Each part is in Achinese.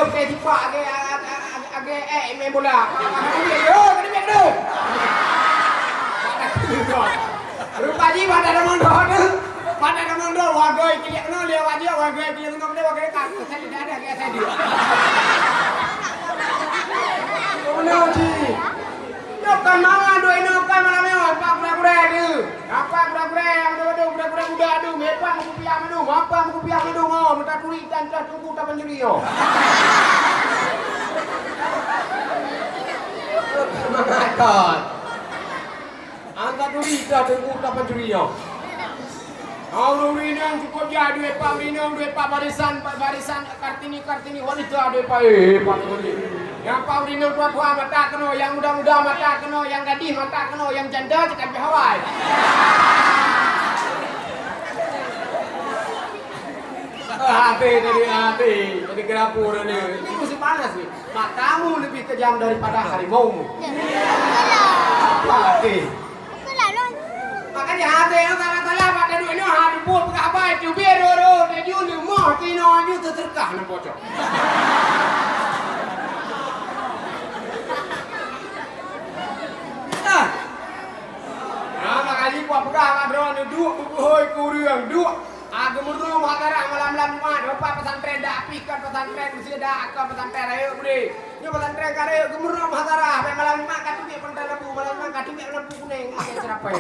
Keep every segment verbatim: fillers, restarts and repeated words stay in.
Oke, sipak age, age, age, age, eh, main bola. Yo, kena main dulu. Rupa jih pada teman doh tu. Pada teman doh, wagoi kiliek kena, lewat dia, wagoi kiliek kena, kena, wagoi kah. Saya tidak ada, kayak saya dia. Kena jih. Nyoe kan mangan duek inong kan malam nyoe, empat gurèe-gurèe tu. Apa gurèe-gurèe nyang dua-dua, gurèe-gurèe muda tu, meupang kupiah mandum, apa kupiah mandum, oh, meutaturi tan cah tunggu tapan juri, oh. Mangat kon. Angkat duri cah tunggu tapan juri, oh. Ureueng-ureueng inong cukup jai, dua pat ureueng inong, dua pat barisan, barisan Kartini, Kartini wanita, dua pat, eh, pat wanita. Nyang pat ureueng inong tua-tua mata keunoe, nyang muda-muda mata keunoe, nyang gadih mata keunoe, nyang janda cakap bahawai. Hati jadi hati, jadi gerapur ni. Ini musim panas ni. Matamu lebih kejam daripada harimaumu. Apa hati? Makanya hati yang salah-salah pada duit ni, ha, dubur peugah bai, teubiet roro, teuju leumoh, tinoe aju teuseurkah nan pocok. Ah. Nah, makanya buat peugah kat droe ni, duek beubuhôi keu ureueng, duek. Ah, geumeurunoe meuhadharah malam-malam Jumat, rupa pesantren dak pih kon pesantren, meuseujid dak kon pesantren, rayeuk beudé. Nyoe pesantren ka rayeuk geumeurunoe meuhadharah, bèk malam Jumat ka teubiet pantai lampu, malam Jumat ka teubiet lampu kunéng, akhé ceurapée.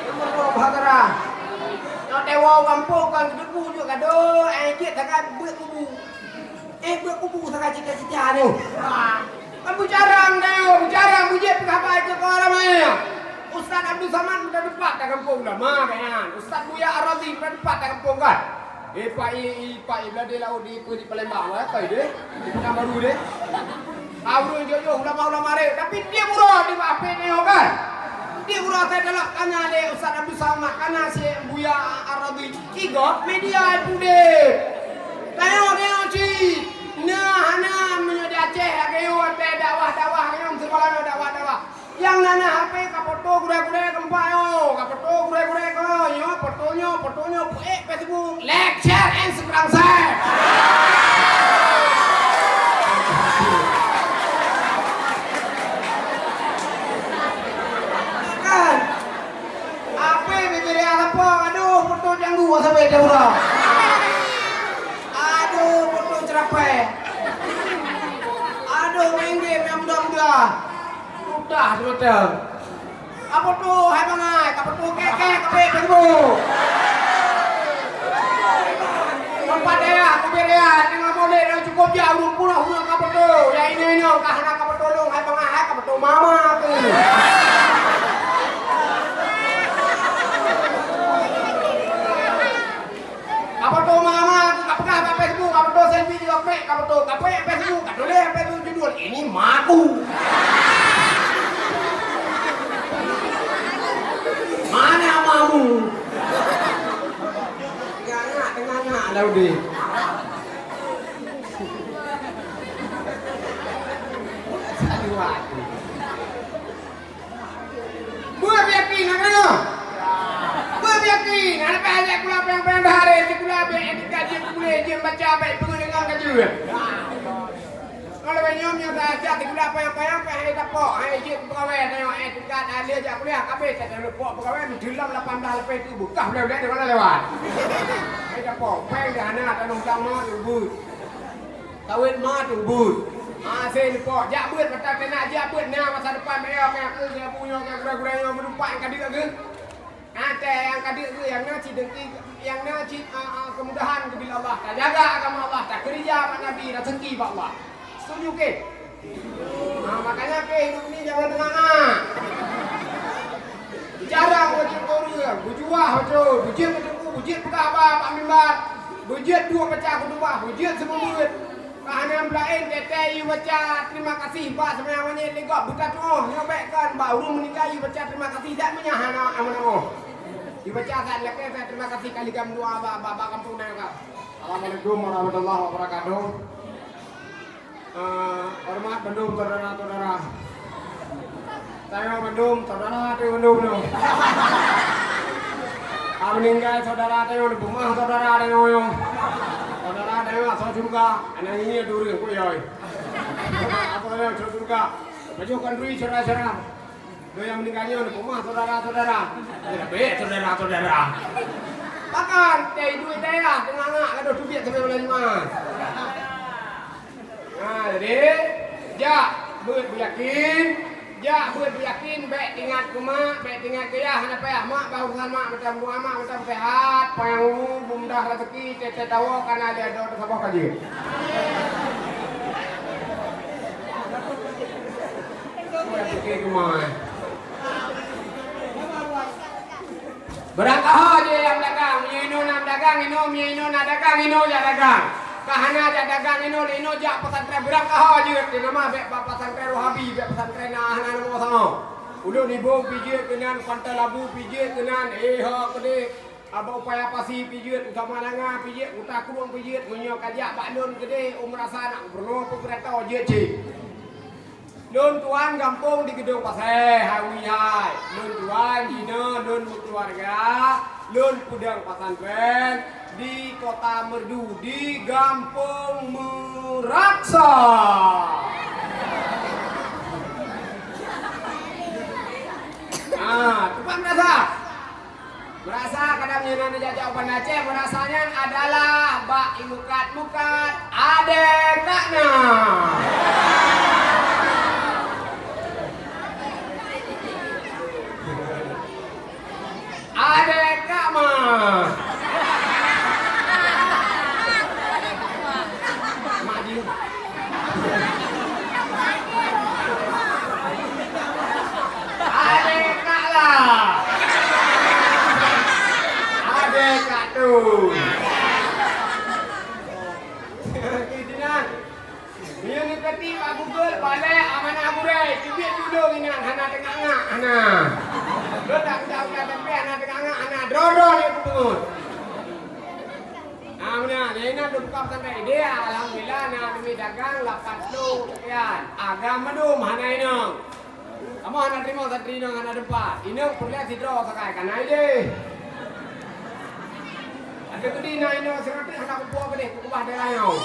Geumeurunoe meuhadharah. Nyoe dewa gampông kon geuteupeue jeuet kado, eh, jeuet sagai beuet kubu. Eh, beuet kubu sagai cita-cita nyoe. Kan beujarang tanyoe, beujarang beujeuet peugah bai keu kawan ramé. Ustaz Abdul Samad meutateupat lam gampông ulama kainan. Ustaz Buya Ar-Razi meutateupat lam gampông kan. Eh, Pak I, I, Pak I, Belade Laôt di, di Palembang, wah, Pak I deh. Di Pekanbaru deh. Ureueng jok-jok ulama-ulama ré, tapi tiep uroe di Bapak I nyoe kan. Tiep uroe saya dalam tanya lé Ustaz Abdul Samad, kana si Buya Ar-Razi. Igot media pudeh. Tanyoe, tanyoe cit. Nah, hana meunyoe di Aceh lagèe nyoe, watèe dakwah-dakwah nyoe, seukolah nyoe dakwah-dakwah. Nyang na, na H P ka foto gurèe-gurèe keumpat nyoe, ka foto gurèe-gurèe keunoe, nyoe foto nyoe, foto nyoe, peuék Facebook, like, share, and subscribe. Kan? Apa bibir ya apa? Aduh, foto janggu sampai dia udah. Aduh, foto cerapeh. Aduh, main game yang muda-muda. Udah, betul. Apa tu? Hai bangai, apa tu? Kek, kek, kek, Facebook. Tempat dayah, kubir dayah, tengah molek dan cukup jauh, ureueng pulang, ureueng ka beutôi. Ya ini, ini, ka hana ka beutôi lôn, hai bangai, hai ka beutôi mama tu. Ka beutôi mama tu, ka peugah bak Facebook, ka beutôi selfie juga pek, ka beutôi, ka pek Facebook, ka tuléh Facebook judul, "Ini maku." Mana mamu? Nganga, nganga, Laudi. Sangat. Buet yakin, na deungoe? Buet yakin, hana payah jak sikula payang-payang dah hari, sikula bèk etika jeuet geuboleh, jeuet baca, bèk peungeut deungon ka jeuet. Kalau banyak yang saja sikula payang-payang, payah hari tapok, hai jeuet peugawai, tengok, eh, tingkat ahli jak kuliah, habis, tak ada lepok peugawai, menjelang lapan belas lepas tu, buka boleh-boleh, di mana lewat? Hai tapok, payang dah hana, tanong tang ma, ubut. Kawin ma tu beuet. Asen po, jak beuet mata teunak, jak beuet na masa depan maya ka keu nyoe pu nyoe ka gura-gura nyoe meurumpak nyang ka deuk keu. Ate nyang ka deuk keu nyang na cit dengki, nyang na cit, a, a, kemudahan keu bila Allah. Tajaga agama Allah, takeurija bak Nabi, raseuki bak Allah. Setuju ke? Ha, makanya ke hidup ni jangan tengah-tengah. Jarang bacut ureueng, beujuah bacut, beujeuet keu teungku, beujeuet peugah haba bak mimbar, beujeuet duek baca khutubah, beujeuet seumeubeuet. Ka hana beulaén teuntèe yue baca terima kasih bak seumayang wajéb lé gob, beutatuoh nyoe bèk kon bak ureueng meuninggai yue baca terima kasih dak meunyo hana amoe-amoe. Yue baca saat lakèe saat terima kasih ka lheuh gam dua bak, bak, bak gampông nyan ka. Assalamualaikum warahmatullahi wabarakatuh. Eh, horeumat bandum syedara-syedara. Tanyoe bandum syedara teuh bandum nyoe. Ka meuninggai syedara tanyoe, leubeh meuah syedara tanyoe nyoe. Syedara tanyoe Aneuk ngieng tu ureueng, kok yoi. Apa yang syurga? Baju kanduri syedara-syedara. Dua yang meninggal nyoe, rumah saudara-saudara. Ya, baik saudara-saudara. Bahkan, dari duit daerah, tengah ngak, gadoh teubiet sampai bulan lima. Nah, jadi, jak, beuet beuyakin, jak, beuet beuyakin, bèk teuingat keu mak, bèk teuingat keu yah, hana payah. Mak, bak urusan mak, mantong doa mak, mantong sehat, panjang umur, mudah rezeki, teuh-teuh tawoe, kana lé adoe teusaboh ka jeuet. Oke, keu mak, eh. Beurangkaho jih nyang dagang, meunyoe inoe na dagang, inoe, meunyoe inoe na dagang, inoe jak dagang. Ka hana jak dagang, inoe, inoe jak pesantren, beurangkaho jeuet, di nama bèk bak pesantren Wahabi, bèk pesantren na hana namo sangoe. Ulôn Ibong pih jeuet keunan, Pantai Labu pih jeuet keunan, eh, ho keudeh, Abah Upaya Pasi pih jeuet, Utama Nanga pih jeuet, Kuta Krueng pih jeuet, meunyoe ka jak bak lôn keudeh, u Meurasa na gubernur pih geutanyoe jeuet cit. Lôn tuan gampông di Geudong Pasè, hai ui hai. Lôn tuan jinoe lôn meukeuluwarga, lôn peudong pesantren di Kota Meureudu, di Gampông Meuraksa. Ah, teumpat Meurasa. Meurasa kadang nyan na jak-jak u Banda Aceh, Meurasa nyan adalah bak imukat-mukat Adé Kak Na. Adé Kak Ma. Mak jih. Adé Kak La. Adé Kak Tu. Keudinan. Meunyoe neukeuti bak Google, balek amanah gurée, teubiet dulu inan hana teungak-ngak, hana. Lôn dak peugah udah tempe hana teungak-ngak, hana droe-droe lé kupeungeut. Ah, meunan, nyang inan lôn buka pesantren idéa, alhamdulillah, na leubeh dagang lapan ploh sekian. Agam mandum hana inong. Kamoe hana teurimong santri inong hana teumpat. Inong peureulée sidroe sagai, ka na idéh. Adak keudi na inong seuratus hana kupuwoe keudeh, kukeubah daerah nyoe.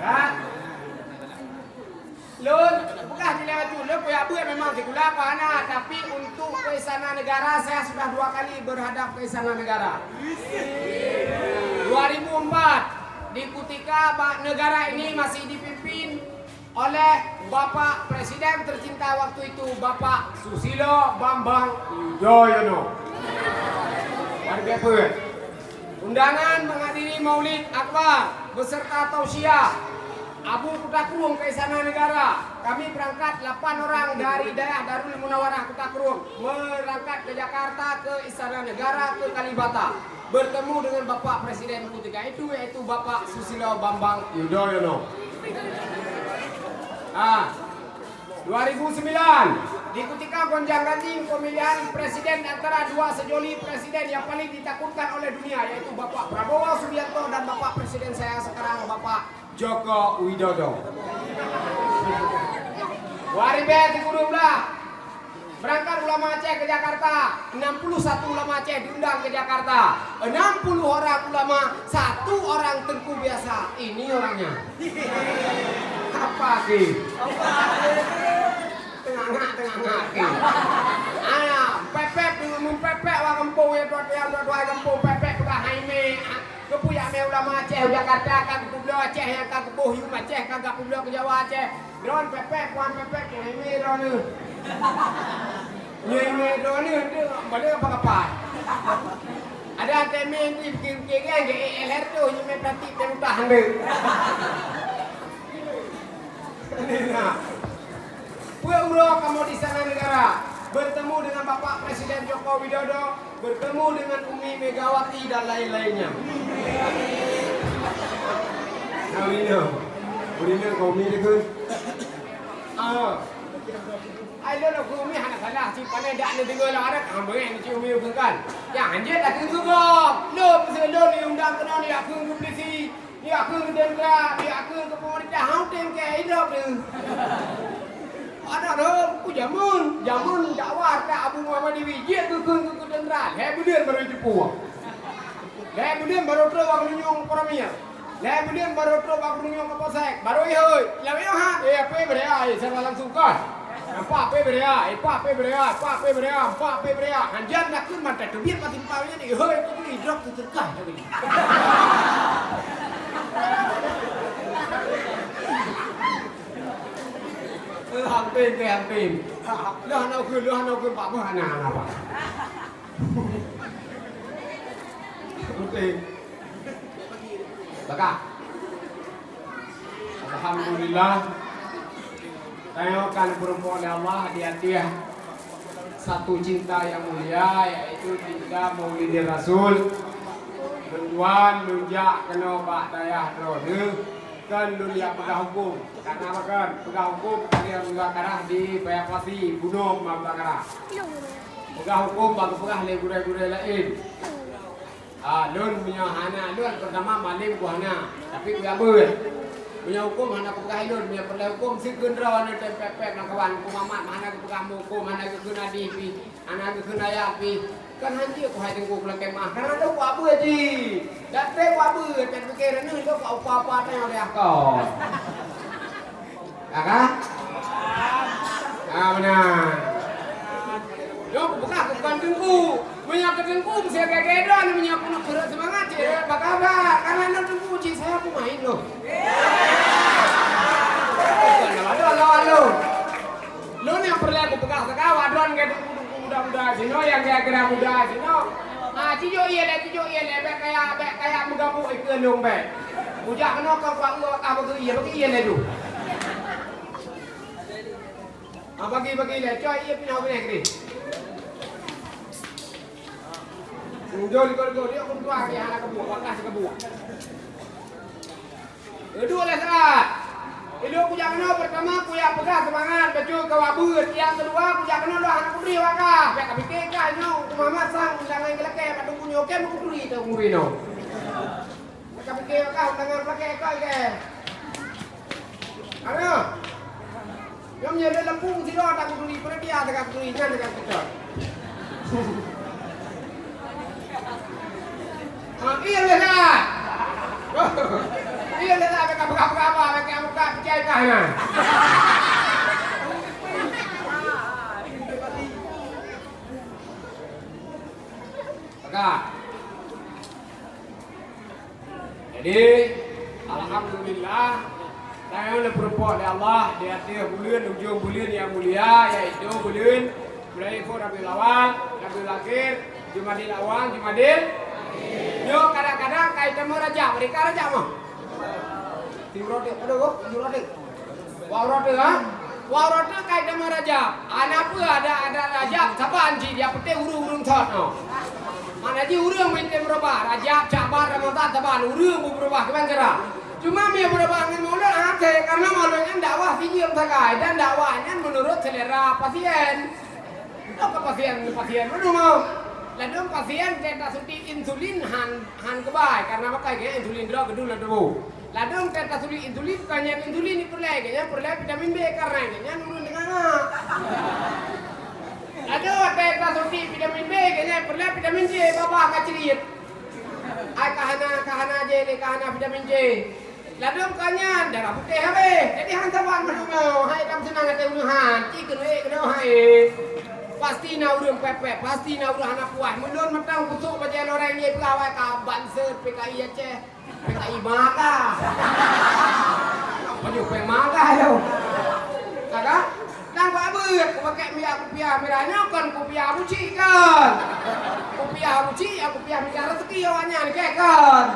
Ha? Lôn, peugah dilèe bacut, lôn kujak beuet memang sikula apa hana, tapi untuk ke istana negara saya sudah dua kali berhadap ke istana negara. Dua ribu empat, di kutika ba-, negara ini masih dipimpin oleh Bapak Presiden tercinta waktu itu, Bapak Susilo Bambang Yudhoyono. Luar biasa. Undangan menghadiri Maulid Akbar beserta tausiah Abu Kuta Krueng ke Istana Negara. Kami berangkat lapan orang dari daerah Darul Munawarah Kuta Krueng, berangkat ke Jakarta, ke Istana Negara, ke Kalibata, bertemu dengan Bapak Presiden ketika itu, yaitu Bapak Susilo Bambang Yudhoyono. Ah, dua ribu sembilan, di kutika gonjang-ganjing pemilihan presiden antara dua sejoli presiden yang paling ditakutkan oleh dunia, yaitu Bapak Prabowo Subianto dan Bapak Presiden saya sekarang, Bapak Joko Widodo. Dua ribu tujuh belas, berangkat ulama Aceh ke Jakarta, enam puluh satu ulama Aceh diundang ke Jakarta. Enam puluh orang ulama, satu orang teungku biasa. Ini orangnya. Apa sih? Teungak-ngak, teungak-ngak. Ah, pepet, meupeupet wak gampông, ya, tuan-tuan, tuan-tuan gampông, pepet peugah hai mé. Geupeuyak mé ulama Aceh u Jakarta, ka geupeubloe Aceh, nyang ka geuboh yum Aceh, ka geupeubloe keu Jawa Aceh. Droen pepet, puan pepet, hai mé droeneuh. Nyoe mé droeneuh, tu, balik apa kapai? Ada T M N tu, pikir-pikir kan, jadi L R tu, nyoe mé plastik dan utah anda. Nah. Peue uroe kamoe di Istana Negara, bertemu dengan Bapak Presiden Joko Widodo, bertemu dengan Umi Megawati dan lain-lainnya. Nah, Umi nyoe. Umi nyoe keu Umi deukeuh. Ah. Ai lôn keu Umi hana salah, si pané dak neudeungoe lôn areuet, ah, beungéh ni si Umi bukan. Nyang hanjeuet takheun keu gob. Lôn peuseuh lôn diundang keunoe, ya kheun keu polisi. Ya, kheun keu tentara, ya, kheun keu pemerintah, hana tem keu idrop tu. Ada dah, ku jameun, jameun dakwah ka Abu Muhammad Dewi, jeuet keu kheun keu tentara, Lhèe buleuen barô jiteupeue. Lhèe buleuen barô trôk bak geurunyueng Koramil. Lhèe buleuen barô trôk bak geurunyueng Kapolsek. Barô ihôi. Lheueh nyoe ha, eh, apa beurea, eh, secara langsung kan. Nampak apa beurea, eh, apa beurea, apa beurea, apa beurea. Hanjan nakun mata teubiet mati muka nyan, ihôi, itu idrop tu teukah tadi. Eh, hampir ke hampir. Lah nak ke, lah nak ke, apa, apa, anak, anak, apa? Beutôi. Baka. Alhamdulillah. Tanyoe ka neupeureumpok lé Allah di ateueh satu cinta nyang mulia, yaitu cinta Maulidin Rasul. Lôn tuan, lôn jak keunoe bak dayah droeneuh, kon lôn jak peugah huköm. Karena apa kon? Peugah huköm, ka lheueh meubakarah di Paya Pasi, bunoe meubakarah. Peugah huköm bak geupeugah lé gurée-gurée laén. Ah, lôn meunyoe hana lôn, peurtama malém ku hana, tapi ku abeuet. Meunyoe huköm hana kupeugah lôn, meunyoe peureulèe huköm, sigeunra aneuk tem pép-pép lam kawan, ku mamat hana kupeugah meuhuköm, hana geukheun hadih pih, hana geukheun ayat pih. Kan hanjeuet ku hai teungku lakèe meu'ah, karena lôn ku abeuet jih. Datée ku abeuet, dan pike reuneuh lôn ku apa-apa teuh nyang lé akon. Ka, ka? Ah, meunan. Nyoe kupeugah keu kon teungku. Meunyoe keu teungku, meusigoe-goe droe, meunyoe keuneuk peureuet seumangat, cit, bak haba. Karena nyoe teungku cit, saya peumain loh. Bukan lawan lôn, lawan lôn. Lôn nyang peureulèe kupeugah sagai, awak droe nyang teungku-teungku muda-muda sinoe, nyang kira-kira muda sinoe. Ah, cijok ié lé, cijok ié lé, bèk kaya, bèk kaya meugabuk ikeue lôn bèk. Kujak keunoe ka kuat uroe ka bagi ié, bagi ié laju. Ha, bagi, bagi lé, coy ié pinah u binéh keudeh. Unjol likot-likot, dia pun tuah dia hana keubuk, bakas keubuk. Keudua lé saat. Ilôn kujak keunoe, peurtama kujak peugah seumangat bacut keu awak beuet. Nyang keudua kujak keunoe lôn hana kuturi awak kah. Bèk kapike kah nyoe, teuma masang undangan keu lakèe, bak teungku nyoe, kèe meukuturi teungku nyoe. Ka pike ka undangan pakai kol ke? Ana. Nyam nyan lé lempung sidroe tak kuturi, peureutia teuka kuturi, nyan teuka kuturi. Ah, iya lé dah. Iya lé dah, ka peugah-peugah apa, ka buka picai kah nyan. Peugah. Jadi, alhamdulillah, tanyoe neupeureumpok lé Allah di ateueh buleuen, ujong buleuen nyang mulia, yaitu buleuen Rabiul Awal, Rabiul Akhir, Jumadil Awal, Jumadil. Nyoe kadang-kadang ka itamong Rajab, bri ka Rajab mah. Tiroe dek, aduh, tiroe dek. Wah, uroe teuk, ha? Wah, uroe teuk ka itamong Rajab. Hana peue adat-adat Rajab, saban cit, nyang peunteng ureueng-ureueng thot nyoe. Makna jih ureueng meuitem beurubah, Rajab, Syakban, Ramadhan, Saban, ureueng beubeurubah kiban cara. Cuma meunyoe beurubah ngon Maulud, hase, karena Maulud nyan dakwah sijeuem sagai dan dakwah nyan meunurot selera pasien. Toh keu pasien, pasien meunurot. Ladôm pasien teuka suntik insulin han, han keubai, karena makai geuh insulin droe geudum lam tuboh. Ladôm teuka suntik insulin, bukan nyan insulin jipeureulèe, geuh nyan peureulèe vitamin B, karena geuh nyan ureueng teungak-ngak. Ladôm teuka suntik vitamin B, geuh nyan peureulèe vitamin C, babah ka ceurit. Ai ka hana, ka hana J, ka hana vitamin C. Ladôm ka nyan, darah putéh habéh. Jadi han saban meurunoe, hai tam seunang até ulôn han, ci keuneuk keunoe hai. Pasti na ureueng pèpèt, pasti na ureueng hana puas. Meulôn mantong kusok bajèe loreng jih peugawai ka banser P K I Aceh. P K I maga. Pajoh péng maga nyoe. Ka, ka? Nang bak beuet, kupakèk mita kupiah mirah nyoe kon kupiah buci kon. Kupiah buci, ya kupiah mita raseuki awaknyan, kèe kon.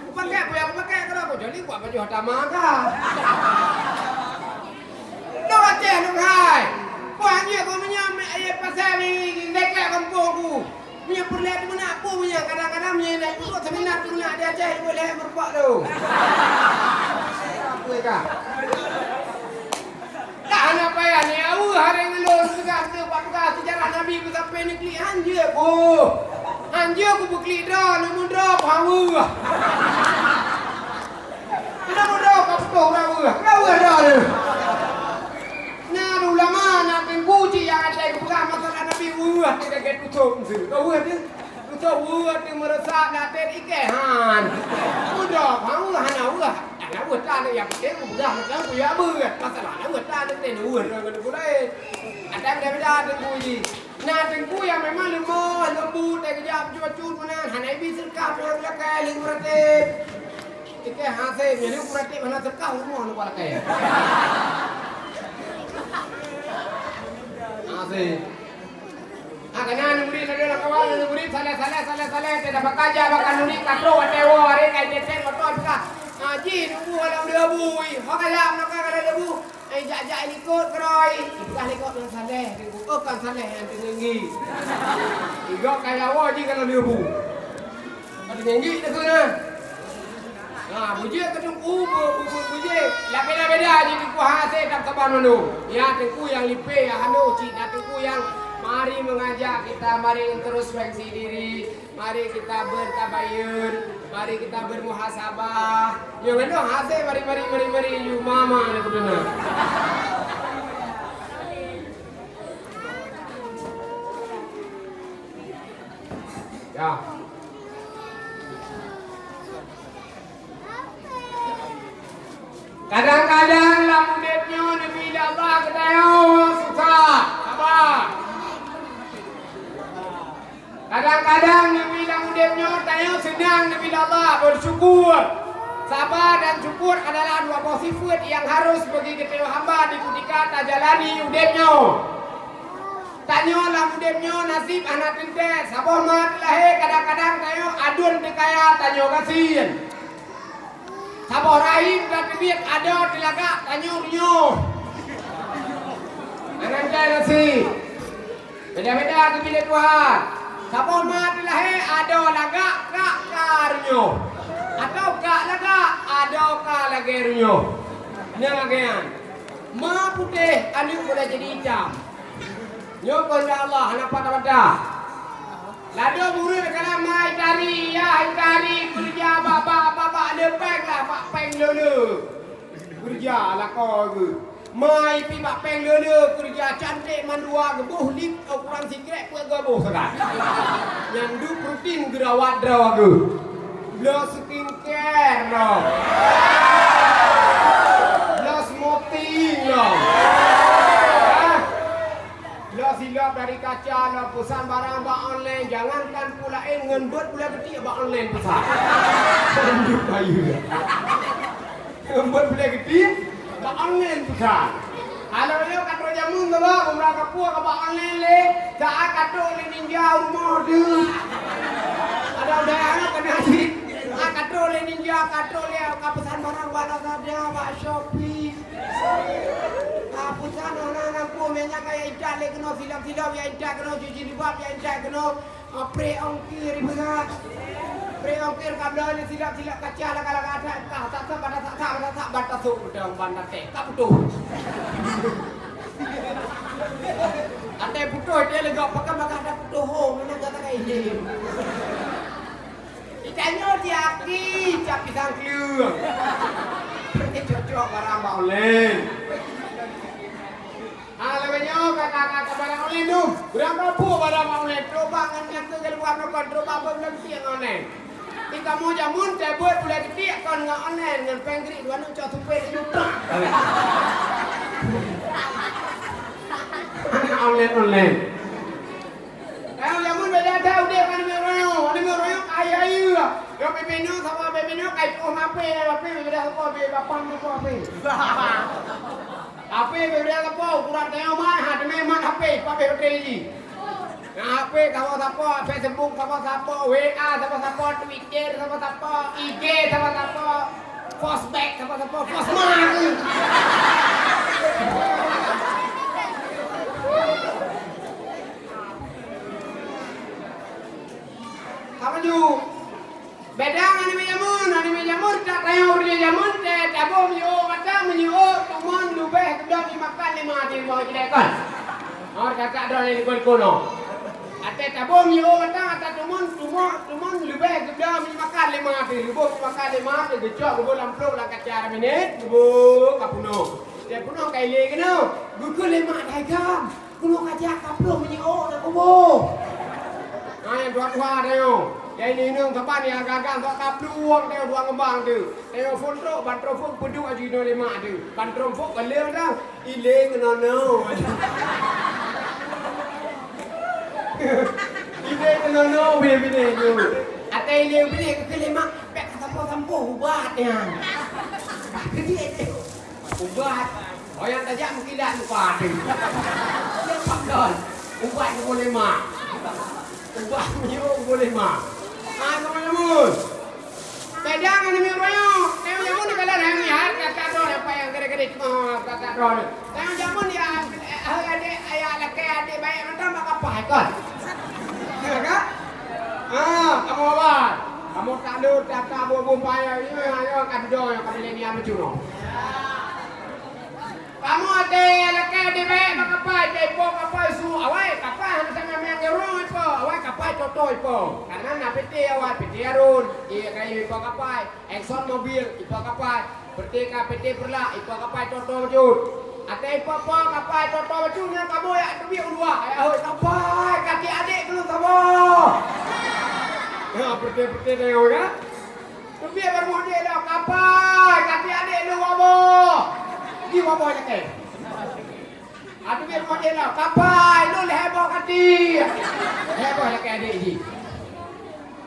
Kupakèk, kupiah kupakèk keudroe, kujali kuat pajoh hata maga. Lôn Aceh lôn hai. Kuah nyoe ku meunyoe mé ayé pasai mi, dekèt gampông ku. Meunyoe peureulèe teumeunak peue meunyoe, kadang-kadang meunyoe na peuduek seminar teumeunak di Aceh, ibu lhèe meurupak tu. Apa ka? Dah hana payah ni, aweue hari ngeulôn peugah teuh bak peugah sejarah Nabi beusampoe neuklik han jeuet ku. Han jeuet ku beuklik droe, neumudroe ku aweue. Neumudroe ku putôh aweue, aweue droe. Na ulama, na teungku cit nyang asai geupeugah masalah Nabi Weueh teuh lagèe tutôp meuseu. Ka weueh teuh. Tutôp weueh teuh meureusak dak tét ikèh han. Udop, ha, weueh hana weueh. Hana weueh tan, nyang penting kupeugah mantong kuyak beuet. Masalah na weueh tan, teuntèe na weueh droe ngon teungku laén. Ada beda-beda teungku jih. Na teungku nyang memang leumoh, leumbut, teukeujak bacut-bacut meunan. Hana ibi seudeukah pih nyang lakèe, lheueh meuratéb. Ikèh hasé, jadi meuratéb hana seudeukah rumoh nibak lakèe. Hasé. Ah, kana aneuk murit lagèe lam kawan, aneuk murit saleh, saleh, saleh, saleh, teuh dapat kaja bak khanuri, ka trôk watèe woe, aré ka itét-tét, moto buka. Ah, jih nunggu lam leubu, ho kaya meunokah ka leubu. Ai jak-jak likot keurôi. Ipeugah likot nyan saleh, oh, kon saleh, nyan teunggi. Igok kaya woe jih ka lam leubu. Ka teunggi deungon na. Nah, bujék keu teungku, bu-, bu-, bu-, bujék. Lah beda-beda jih teungku hasé tam saban mandum. Ya, teungku nyang lipée, ya, hano cit, na teungku nyang mari mengajak kita, mari introspeksi diri, mari kita bertabayun, mari kita bermuhasabah. Nyang hano hasé mari, mari, mari, mari, yu mama ni kudeungoe. Ya. Kadang-kadang lam udép nyoe neubi lé Allah geutanyoe susah, saba. Kadang-kadang neubi lam udép nyoe tanyoe seunang neubi lé Allah, bersyukur. Saba dan syukur adalah dua boh sifat yang harus bagi geutanyoe hamba di kutika tajalani udép nyoe. Tanyoe lam udép nyoe naseb hana teuntèe, saboh ma teulahé kadang-kadang tanyoe aduen teukaya tanyoe gasien. Saboh rahim ka teubiet adoe teulagak tanyoe runyuh. Hana teuntèe naseb. Beda-beda geubi lé Tuhan. Saboh ma teulahé adoe lagak kak ka runyuh. Atawa kak lagak adoe ka lagèe runyuh. Nyan lagèe nyan. Ma putéh aneuk boleh jadi itam. Nyoe keuheundak Allah, hana patah-patah. Ladôm ureueng kana ma itari, ya itari, keureuja bak, bak, bak, bak leupeng lah, bak péng lolo. Keureuja lakoe geuh. Ma ipi bak péng lolo, keureuja cantik mandua, geuboh lip ukuran sikrek peuet geuboh sagai. Nyan duek rutin geurawat droe geuh. Bloe skincare lom. Bloe smoothing lom. Ah. Bloe silop dari kaca lom, peusan barang bak online, jangankan peue laén, ngon bot pula geutik bak online peusan. Lanjut bayeue. Ngon bot pula geutik bak online peusan. Kalau nyoe ka trok jameun, Bapak, umrah kapue ka bak online lé, saat ka trok lé ninja rumoh teuh. Ada udara nyoe keuneuk cit. Ah, ka trok lé ninja, ka trok lé, ka peusan barang bak Lazada, bak Shopee. Ah, peusan hana, hana peue, meunyo ka ya intat lé keunoe silop-silop, ya intat keunoe jilbab, ya intat keunoe, ah, pré ongkir ipeugah. Pré ongkir ka bloe lé silop-silop kaca lagak-lagak that, ka that-that, bata that-that, bata that, bata sôk beutôi ban até. Ka putôh. Até putôh, dia lega pakai bagah dah putôh ho, mana kata kai ini. Itanyoe di aki, cap pisang kleueng. Berarti cocok barang bak online. Ah, lagèe nyoe kata-kata barang online tu. Barang kapue barang bak online. Coba ngon nyang keu keuluar nokon, coba beunang tiek online. Di kamoe jameun teubuet buleuen tiek kon ngon online, ngon péng grik dua nyoe cok supé sijuta. Online, online. Kamoe jameun beda that udép ngon aneuk ureueng. Aneuk ureueng ayah-ayah. Yo pipinoe sama pipinoe kai tuh mape, mape beda sapa be bapan tu mape. Tapi beda sapa ukuran tanyoe mat, ha, teumé mat H P, pabe baterai jih. Nah, H P sama sapa, Facebook sama sapa, W A sama sapa, Twitter sama sapa, I G sama sapa, Fosbek sama sapa, Fosman. Apa ju? Beda ngon aneuk jameun, aneuk jameun tak tayang ureueng jameun teuh, taboh meunyoe mata meunyoe tumon leubeh geudoh jimakan lima di rumoh jideh kon. Oh, kakak droe lé kon kono. Até taboh meunyoe mata, ata tumon, tumon, tumon leubeh geudoh jimakan lima di, leubeh jimakan lima di, geucok geuboh lam plôk lam kaca minit, geuboh ka punoh. Teuh punoh ka ilé keunoe, geukheun lé mak daigam. Keunoe ka jak ka plueng meunyoe na kubu. Hai tuha-tuha tanyoe. Nyang inong saban nyang gaga sok ka plueng tanyoe dua ngeubang tu. Tanyoe phôn trok ban trok phôn peuduek aju inoe lé mak tu. Ban trok phôn ka lheueh dah. Ileng keunoe-noe. Ileng keunoe-noe binéh-binéh tu. Até ileng binéh keu lé mak, bèk ka sampoe-sampoe ubat nyan. Ka keudiek tu. Ubat. Oh, nyang tajak meukilat muka tu. Dia pakon. Ubat keu boleh mak. Ubat miyup keu boleh mak. Ah, teman-teman. Beda ngon namiet uroe nyoe. Namiet nyoe nyoe kalau dah ngihat, kata droe apa nyang gede-gede cuma kata droe. Namiet jameun ya, eh, adik, ya, lakèe adik baik mantong bak kapai kon. Ya kan? Ah, kamu apa? Kamu tak lur, tak, tak, bu, bu, payah, ini, ayo, kan dong, yang kami ni apa cuma. Kamoe até lakèe até baét bak kapai, ipo kapai su, awai kapai hana sagai manyang ngeurong ipo, awai kapai toto ipo. Karena na P T awai, P T Harun, iya kayu ipo kapai, Exxon Mobil ipo kapai, Perteka P T Perlak ipo kapai toto bacut. Até ipo-ipo kapai toto bacut nyan kamoe jak teubiet u luwa, ya hôi kapai, kaki adék keuneuk saboh. Ya, P T-P T tengok kan. Teubiet baroe model lom, kapai, kaki adék lôn waboh. Di waboh lakèe. Ah, teubiet model lom, kapai, lôn lhèe boh kaki. Lhèe boh lakèe adék jih.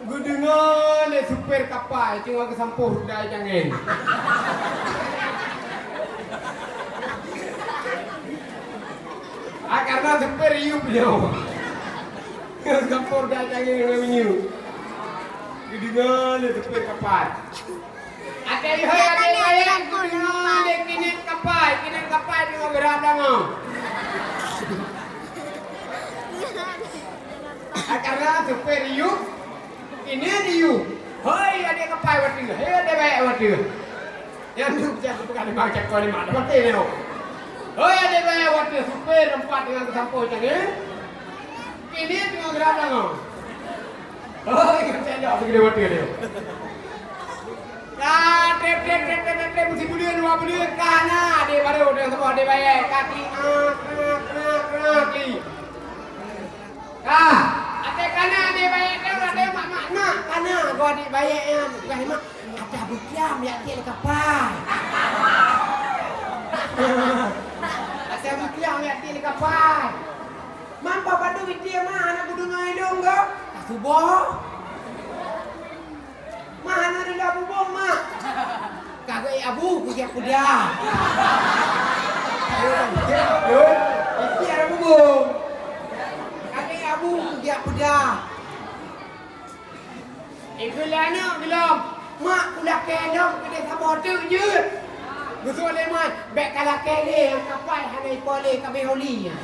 Geudeungoe lé supir kapai, teungoh geusampôh ruda cangèn. Ah, karena supir yub nyoe. Geusampôh ruda cangèn ngon minyeuk. Geudeungoe lé supir kapai. Até hai até bayang, geudeungoe lé kinèt kapai, kinèt kapai deungoe geura dangoe. Karena supir yub, kinèt yub. Hoi até kapai watèe, hei até bayang watèe. Nyang tu jangan bukan lima cakap lima, dapat teh lewat. Hoi até bayang watèe supir empat dengan kesampoi tadi. Kinèt deungoe geura dangoe. Oh, ingat saya dah pergi lewat dia. Ka trép, trép, trép, trép, trép, meusibuleuen, dua buleuen, ka na, adék baru, adék saboh, adék bayèe, ka klik, ah, krak, krak, krak, klik. Ka, até ka na, adék bayèe, ka na, adék mak, mak, mak, ka na, gua adék bayèe nyan, bukan mak, ada butiam, ya, klik lé kapai. Ada butiam, ya, klik lé kapai. Man, bah bandum item, mak, aneuk budeungoe ilong, gop. Ka suboh. Mak, hana rila bubông, mak. Ka geuék abu, keu jak peuda. Ayo, bang. Ayo, bang. Isi ada bubông. Ka geuék abu, keu jak peuda. Ikeu lé aneuk geulom, mak kulakée lom keudeh saboh teuk jeuet. Geusuet lé mak, bék kalakée lé, nyang kapai hana ipo lé, ka béh oli nyan.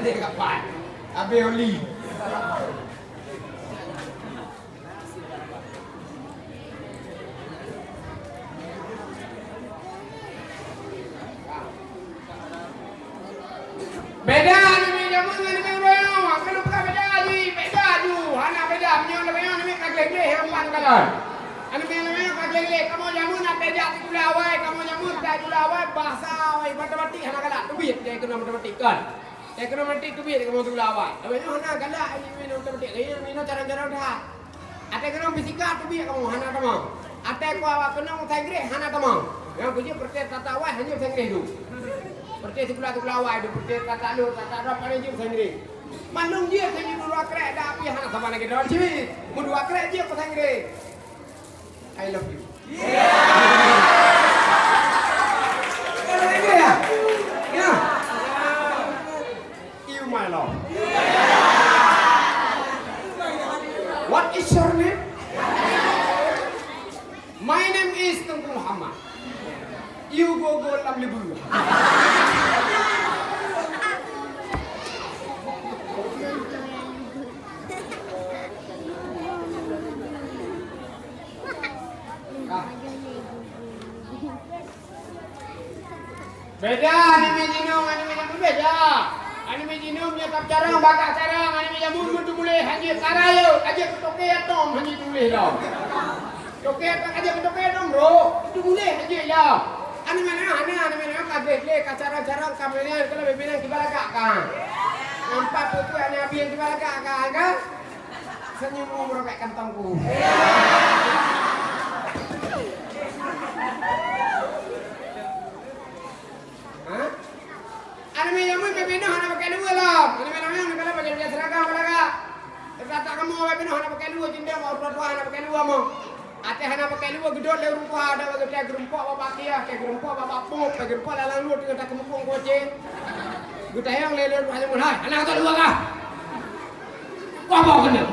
Lé kapai, ka béh oli. Beda aneuk miet jameun ngon aneuk miet uroe nyoe, ka lôn peugah beda jih, beda ju, hana beda. Meunyoe lagèe nyoe aneuk miet ka gleh-gleh, hana meukalon. Aneuk miet lagèe nyoe ka gleh-gleh, kamoe jameun até jak sikula awai, kamoe jameun jak sikula awai, bahasa awai, matematik hana galak, teubiet jai keunoe matematik kon. Ekonomi teubiet kamoe sikula awai. Tapi nyoe hana galak, ini, ini, ini, ini, cara-cara dah. Até keunong fisika teubiet kamoe hana tamong. Até ku awak keunong bahasa Inggris hana tamong. Nyang keujieb peureuté tata awai hana bahasa Inggris tu. Peureuté sikula-sikula awai tu, peureuté tata lôn, tata droe, paléng jeuet bahasa Inggris. Mandum jeuet, saya jeuet dua krek, dak pih hana saban lagèe droe cit. Mun dua krek jeuet bahasa Inggris. I love you. Bahasa Inggris ya? Ya. You my love. What is your name? My name is Teungku Muhammad. You go go lam leubeh. Beda, aneuk miet jinoe ngon aneuk miet nyan beda. Aneuk miet jinoe meunyoe ka carông, bak carông, aneuk miet jameun meuteuguléh hana jeuet, ka rayeuk, hana jeuet keu toke atong, hana jeuet tuléh lom. Toke atong, hana jeuet keu toke atong, bro, teumuléh hana jeuet lom. Aneuk miet nyoe hana, aneuk miet nyoe ka gleh-gleh, ka carông-carông, ka meunyan, ka lheueh binéh kiban lagak ka. Nampak peue-peue aneuk abi nyang kiban lagak ka, kan? Seunyum u meurobek kantong ku. Ha? Aneuk miet jameun pih hana pakai luweue lom. Aneuk miet jameun hana pakai luweue, pakai seragam, pakai lagak. Teuka kamoe pih hana pakai luweue, cindong, ureueng tuha hana pakai luweue mo. Até hana pakai luweue geudot lé ureueng tuha, ada geutée geureumpok bak bak kiah, tée geureumpok bak bak pop, tée geureumpok lam lalu teungoh takeumukong goceng. Geutanyong lé lôn hana meuhai, hana gata luweue kah? Kah boh keuneuk.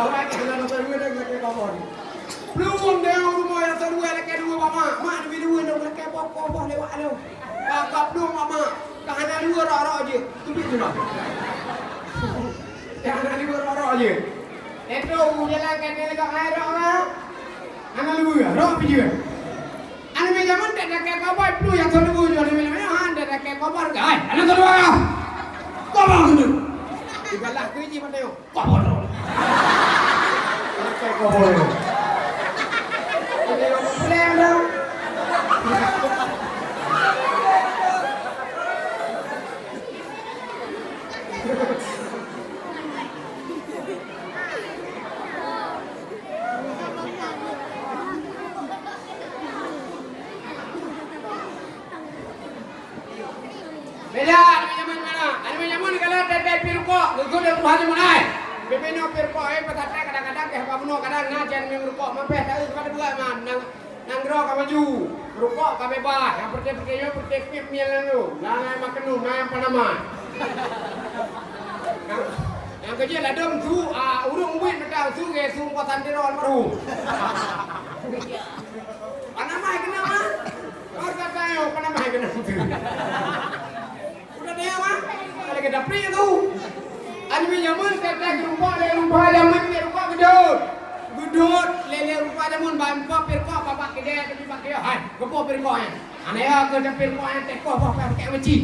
Awak hana gata luweue dah geutanyong kah boh. Plueng deh rumoh nyang seuruwe lakée dua bak mak, mak demi dua nak lakée boh, kah boh lewat aloe. Ka, ka plueng bak mak, ka hana luweue rok-rok jih, teubiet jih bang. Ka hana luweue rok-rok jih. Itu jalan kaki lagak hai rok bang. Hana luweue, rok pih jeuet. Aneuk miet jameun dak dakée koboi plueng nyang seuruwe jih, aneuk miet jameun han dak dakée koboi gai. Hana seuruwe. Koboi tu. Dibalah keu jih mata nyoe. Koboi. Koboi. Ini orang plan dah. Beda, aneuk miet jameun mana? Aneuk miet jameun kalau teuntée pih rukok, geukheun lé Tuhan jameun ai. Pih pih nyoe pih rukok, eh, peusantren kadang-kadang teuh haba bunoe, kadang na jan minum rukok, mampéh taeu keubah buet man. Nang, nanggroe ka maju, rukok ka beubaih, nyang peureute-peureute nyoe peureute pih miel lalu. Na nyang makeunuh, na nyang panama. Nyang, nyang keujeuet ladôm su, ah, ureueng ubit mantong su, ngon su kuasa tiro almarhum. Panama keunan, ah. Harta tayo, panama keunan. Udah deh, Mak. Ada kita pri tu. Aneuk miet jameun, teuntée geureumpok lé rupa jameun, lé rupa geudot. Geudot, lé, lé rupa jameun, ban po pih rukok, babah keudè, tapi bak keudè. Hai, geupo pih rukok nyan. Aneuk ya, keu tapi rukok nyan, teukoh boh pakai maci.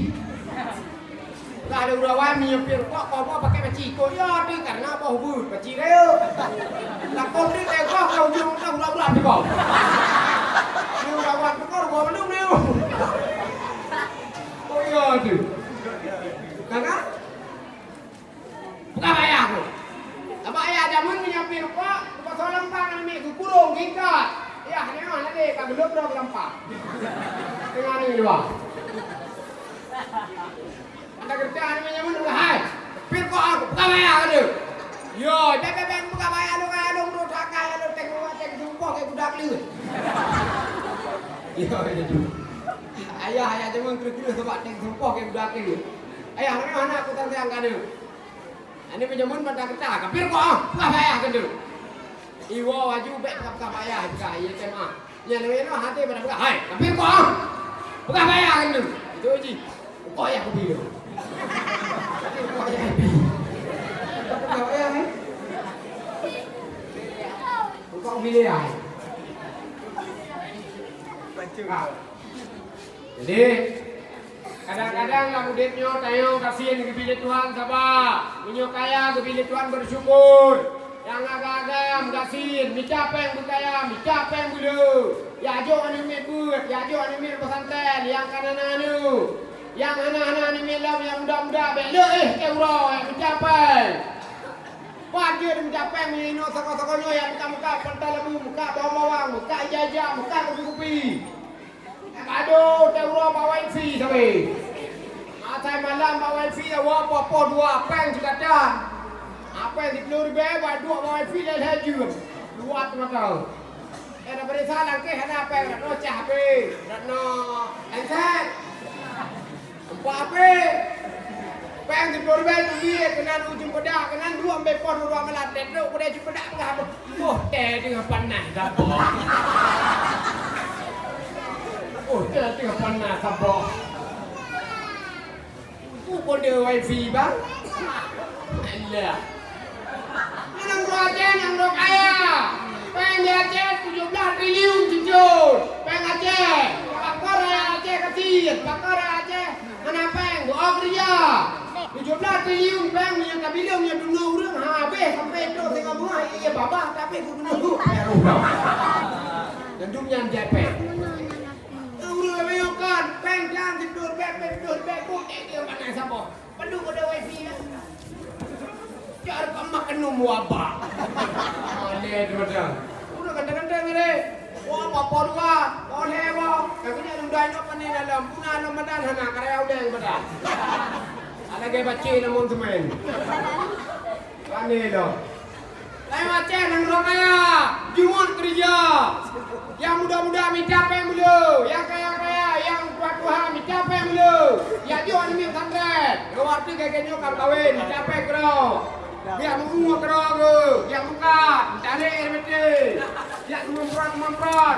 Lah ada ureueng awai, meunyoe pih rukok, koh boh pakai maci. Kok ya, tu karena boh beuet, maci rayeuk. Takot tu teukoh, kau ujong tu urat-urat teukoh. Ni urat-urat teukoh, rukok mandum ni. Oh ya, tu. Nah, kan? Bukan payah aku. Abang ayah jameun meunyoe pih rukok, buka soe lampang aneuk miet geukurong, geuikat. Yah, nyoe lagée ka geulop droe geulampa. Teungoh ni luwa. Anda kerja aneuk miet jameun udah hai. Pih rukok aku, bukan payah kata. Yo, bek, bek, bek, bukan payah lu, kaya lu, bro, tak kaya lu, tengok, tengok, sumpah kayak budak lu. Yo, itu. Ayah, ayah jameun kira-kira sebab tengok sumpah kayak budak lu. Ayah, mana, mana aku tang sayang kata. Aneuk miet jameun mantong keutah, ka pih rukok ah, peugah bak ayah keuneuk. Iwoe laju bèk peugah-peugah bak ayah, peugah, "Iya, tem ah." Nyan lagèe nyoe hase pada peugah, "Hai, ka pih rukok ah, peugah bak ayah keuneuk." Itu ji, rukok ayah kubi tu. Rukok ayah kubi. Peugah bak ayah, eh? Rukok kubi dia, eh? Ah. Jadi, kadang-kadang lam udép nyoe tanyoe gasien geubi lé Tuhan saba. Meunyoe kaya geubi lé Tuhan beusyukur. Nyang agam-agam gasien, mita péng beukaya, mita péng beuleu. Jak jok aneuk miet beuet, jak jok aneuk miet pesantren, nyang ka na aneuk. Nyang hana-hana aneuk miet lom, nyang muda-muda, bèk lé éh teuh uroe, mita péng. Pat jeuet mita péng meunyoe inoe sagoe-sagoe nyoe nyang mita-mita pantai lembu, mita bawang-bawang, mita ija-ija, mita kupi-kupi. Adoh, teuh uroe bak wifi sabe. Asai malam bak wifi, awak poh-poh dua péng sikatan. Péng siplôh ribèe, bak duek bak wifi lhèe-lhèe jeuem. Luwat mata. Eh, na peuriksa langkeh hana péng, dak noe cah HP, dak noe handset. Empat HP. Péng siplôh ribèe teubiet, keunan u ceumpeudak, keunan duek ambé poh dua-dua malam, teutrok keudè ceumpeudak peugah, "Boh teh teungoh panas saboh." "Boh teh teungoh panas saboh." Peue kode wifi, bang? Alah. Nanggroe Aceh, nanggroe kaya. Péng di Aceh tujoh blah triliun cucul. Péng Aceh. Pakon rakyat Aceh gasien? Pakon rakyat Aceh Liun péng nyang ka bileueng nyang deungoe ureueng habéh sampai trok singoh beungoh, iya babah tapi gubernur. Eh, roh dah. Dan dunia jai péng. Ureueng bayangkan, péng dan tidur bek, tidur bek, bu, eh, dia mana saboh. Perlu pada wifi kan? Jar ka mak keuneuk wabah. Ada tu macam. Udah kentang-kentang ni. Wah, apa dua? Boleh, wah. Kami nak udah ingat mana dalam. Puna dalam badan, hana karya udah yang badan. Ada gaya baca namun semen. Pandai lo. Lain macam nanggroe kaya, jumut keureuja. Nyang muda-muda mita péng meuleu, nyang kaya-kaya, nyang tuha-tuha mita péng meuleu. Nyang jok aneuk miet pesantren, ngon waktu gaya nyoe ka kawen, mita péng keudroe. Biak meungueng keudroe geuh, nyang buka, mencari air beutih. Nyang keumampuan-keumampuan,